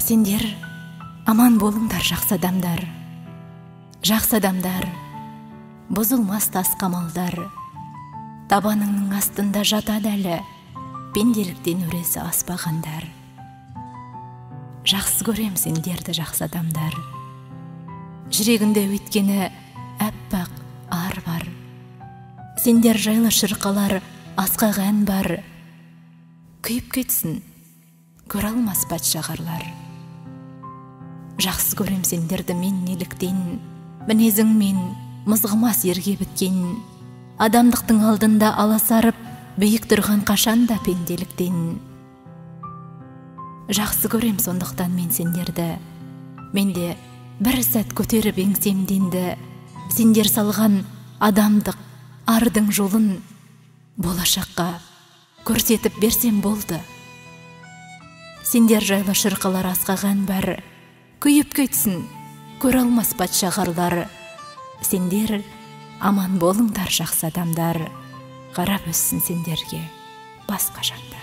Сендер аман болыңдар, жақсы адамдар. Жақсы адамдар, бұзылмас тас қамалдар. Табаныңның астында жатады әлі пенделіктен өресі аспағандар. Жақсы көрем сендерді, жақсы адамдар. Жүрегінде өйткені әппақ ар бар. Сендер жайлы шырқалар асқақ ән бар. Күйіп кетсін, көре алмас патша қарлар. Жақсы көрем сендерді мен неліктен, мінезіңмен мызғымас ерге біткен. Адамдықтың алдында аласарып, биік тұрған қашанда пенделіктен. Жақсы көрем сондықтан мен сендерді. Менде бір сәт көтеріп еңсемденді. Сендер салған адамдық ардың жолын болашаққа көрсетіп берсем болды. Сендер жайлы шырқалар асқаған бар. Күйіп кетсін, көре алмас патша қарлар. Сендер аман болыңдар, жақсы адамдар. Қарап өссін сендерге басқа жандар.